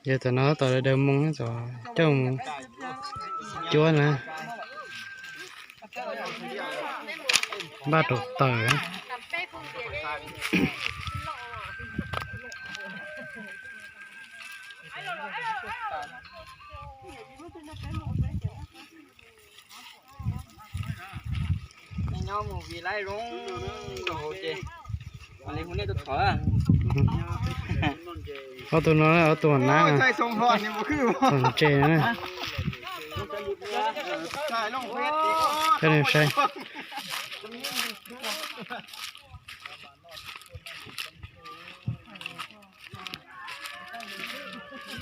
Yog tam no tab tom daws moo, coj mus cuab na, npaj rau taws. Ob tug no, ob tug nab, txog ntses na. Saib.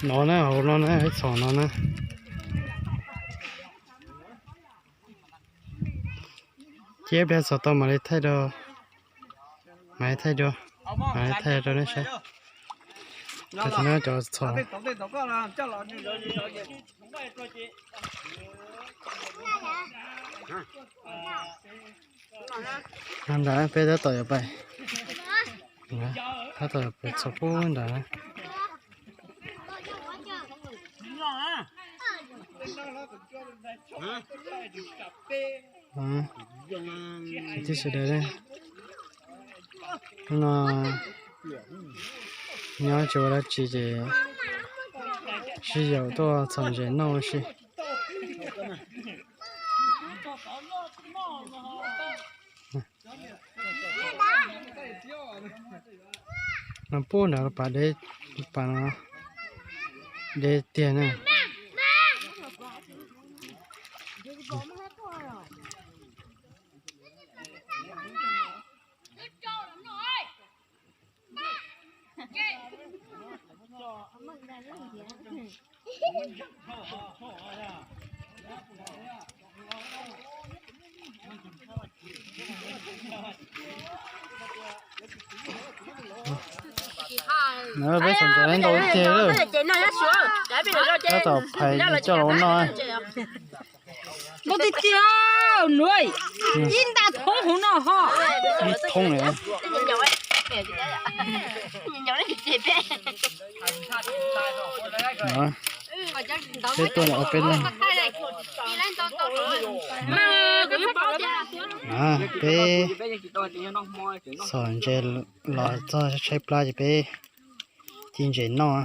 No na, hauv no na, ib txhom no na. Cia ib pliag txhom tau mam li thaij rau, mam li thaij rau, mam li thaij rau nej saib. Tam sim no cov txhom. Nram peb tab tom yuav pais, tab tom yuav pais txhom pub nram na. Tib sawv daws no nyob tsis ua dab tsi ces sib yaum tuaj txhom ntses noj ua si. No pub nrad pas deb, pas no deb tiag na. Peb txhom ntses ntau tiag lawm. Tab tom phais coj los ua noj. Ntau tiag tiag, ib nta thoob hauv no ho. Ib thoob li. Peb tuaj los peb leeg. Peb txhom ntses los txog tshaib plab ces peb ci ntses noj.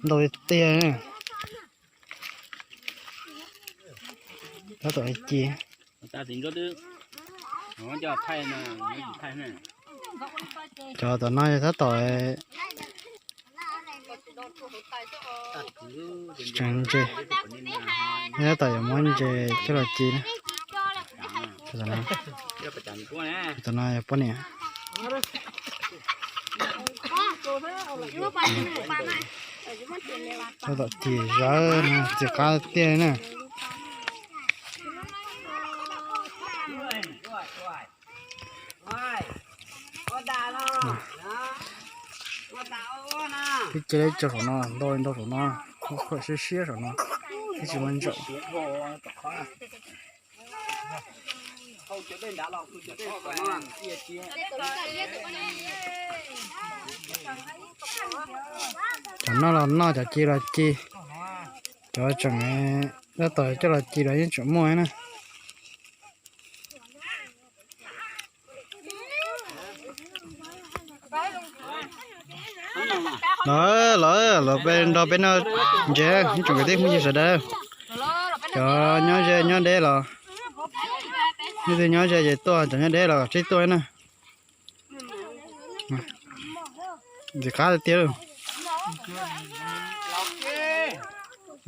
Ntau tiag tiag. Tab tom ci. Cov tom no yog tab tom tseev ntses, tab tom yuav muab ntses coj los ci na. Tom no yog poj niam. Tab tom ci zawv no ntxim qab tiag na. Peb cia li cog saum no, ntau ntau saum no, siab siab saum no, peb tsis muaj ntsaum. Cov noj los noj, cov ci los ci, cov tseem tab tom coj los ci los yeej tseem muaj na. Los, los, los peb nrog peb noj ntses, ib tsoom kwv tij phooj ywg sawv daws. Cov nyob ze nyob deb los, leej twg nyob ze ces tuaj, cov nyob deb los tsib tuaj na. Ntxim qab tiag tiag.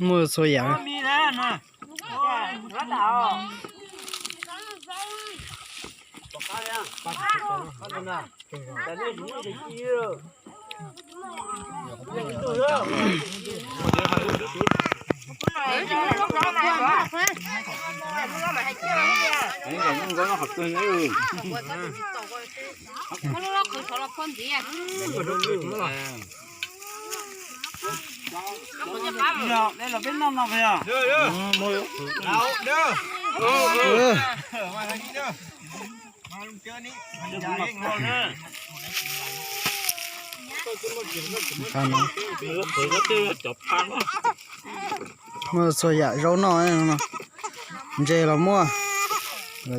Muaj txhua yam. Muaj txhua yam zaub noj, ntses los muaj,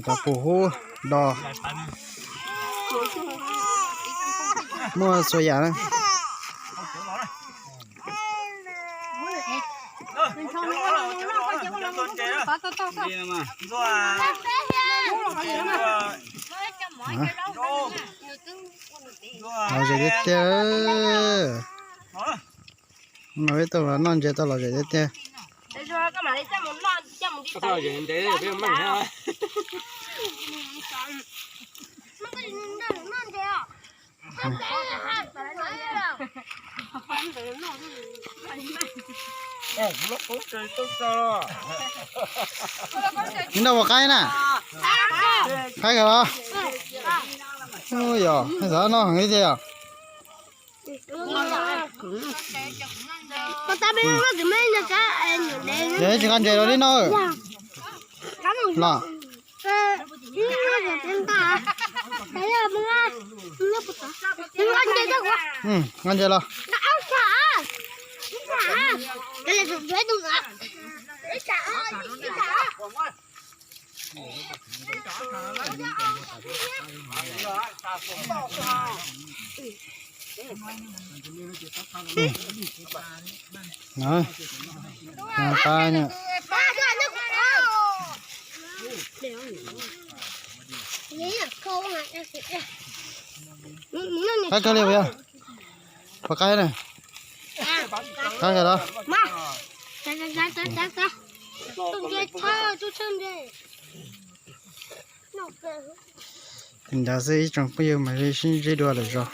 cov pus hub, dos, muaj txhua yam. Lom zem tiag tiag. No ib tug los noj ntses tau lom zem tiag tiag. Noj ua qaib na, qaib kawg los. Yog, xav noj heev li thiab yog. Yog tsis nqa ntses los li no. Los. Nqa ntses los. Qaib kawg li puas yog? Puas qaib na? Qaib kawg los. Ntawd xwb ib tsoom phooj ywg mam li sib ntsib dua lwm zaus.